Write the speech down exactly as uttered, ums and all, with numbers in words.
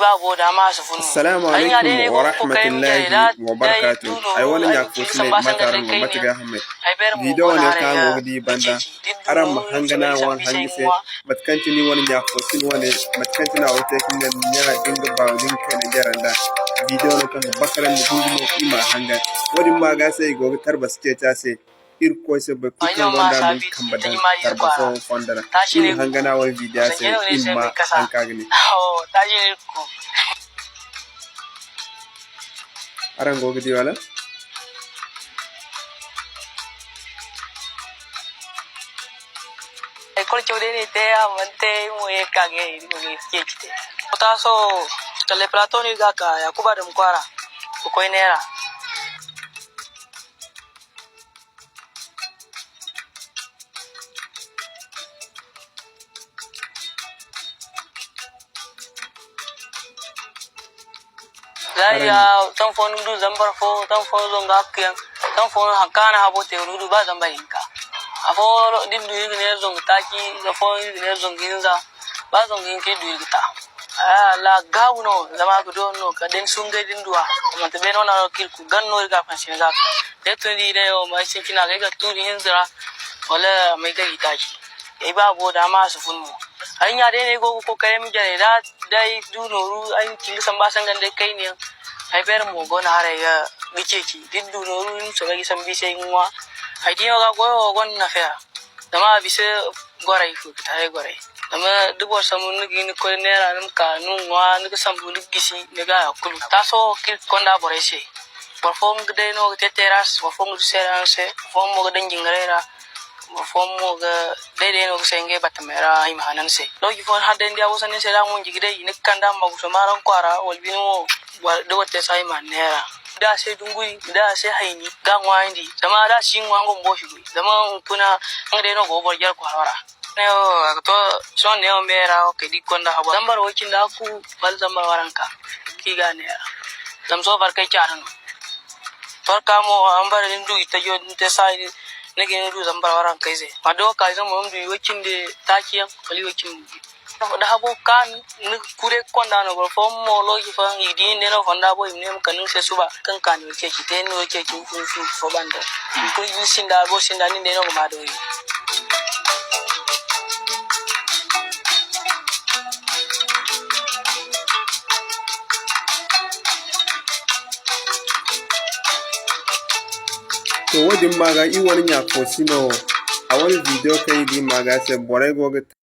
Assalamu alaikum wa rahmatullahi wa barakatuh. Ay wane ɲa fo si ne, mate araŋ go, mate ga hamay. Video wane kaŋ araŋ go ga di banda, araŋ ma hangan a wane hangan se, mate kaŋ cine wane ɲa fo si ne wane, mate kaŋ cine a wo te ka ne ɲa din ga baawo din kayna jare nda. Video no kaŋ ga bakar nda gungumo i ma hangan. Wo-din ma ga se i go ga tarbas ceeci a se. Irkoy se boro kulu kaŋ gonda a ma nga kambe daŋ tarba fo fonda ra. Iri ma hangan a wane video se, iri ma haŋ kaŋ a ga ne. Araŋ go ga di wala? Ekol caw day no i te, a mana te, iri mo ye ka ga iri mo ye ceeci te. Wota sohõ, Kalle Plateau no iri ga ka, Yakuba Adamu kwaara, ga koy neera. Zaari ya, tan fo ni ga du zambar fo, tan fo zongu hakku yaŋ, tan fo haŋ kaŋ a na habo te, ni ga du ba zambar hinka. Afo da ni du, iri ga ne zongu taaci, afo iri ga ne zongu hinza, ba zongu hinka iri du iri ga ta. Ay Allah, gaabu no, zama a ga doona no, kala day ni sungay da ni du a. Manti beene wane no kaŋ iri ga ku, gana no iri ga a fansina ga a ka. Day tun da i ne wo, ma ay sintina ga ay ga tuuri hinza ra, wala a ma ay ga i taaci. Ay baabo da a ma a si fun mo. Ay ɲa day no ay go ga kookari ay ma jare da, da ay du nooru, ay ma cindi samba sanga nda ay kayna yaŋ. Ay beere mo go no haray ga, ga ceeci. Da ni du nooru, ni ma soobay ga sambu i se ay ga ŋwa. Ay di no ga goyo wo gonda nafa ya. Zama a bisa goray fo ga taray goray. Zama da boro sambu ni ga hin ga koy neera, ni ma ka ni ma ŋwa, ni ga sambu, ni ga gisi, ni ga haya kulu. Taaso kaŋ iri ga konda borey se. Boro fo nga day no ga te teras, boro fo nga du seera yaŋ se, boro fo mo ga daŋ jingaray ra, boro fo mo ga day day no ga se ngey battamey ra, i ma hanan se. Looci fo ni haddandi a wasandi ni se da a mo hunji ga day, ni ga kande a ma guso maaram kwaara, wala bine mo, da boro te saayi ma neera. Da a se dunguri, da a se hayni, ga ŋwaayandi. Zama da a si ŋwa nga bumbo si goy. Zama hunkuna nga day no go ga boro jare kwaaro ra. Ne wo, a ga to, sohõ ne wo me ra wo kay da i ga konda habo. Zambar way cindi hakku, wala zambar waranka, kaŋ i ga a neera. Zama sohõ farkay caara no. Farka mo, a zambar da ni du i tajo, da ni te saayi, ni ga hin ga du zambar warankey se. Ma da wo ka zambar ma du i way cindi taaci yaŋ, wala i way cindi. Da habo kaanu, ni ga kuuday ga konda no, boro fooyaŋ mo looci fooyaŋ, i ga di nin day no fonda boŋ, i ma ne ma kande ni se suba, kaŋ ga ka ni wo ceeci, te ni wo ceeci, fu, fu, fo banda. Ni kulu sinda, boro sinda, nin day no ga ma doori. To, wo-din ma ga, i wane ɲa fo si no, a wane video kaŋ i di ma ga se, borey go ga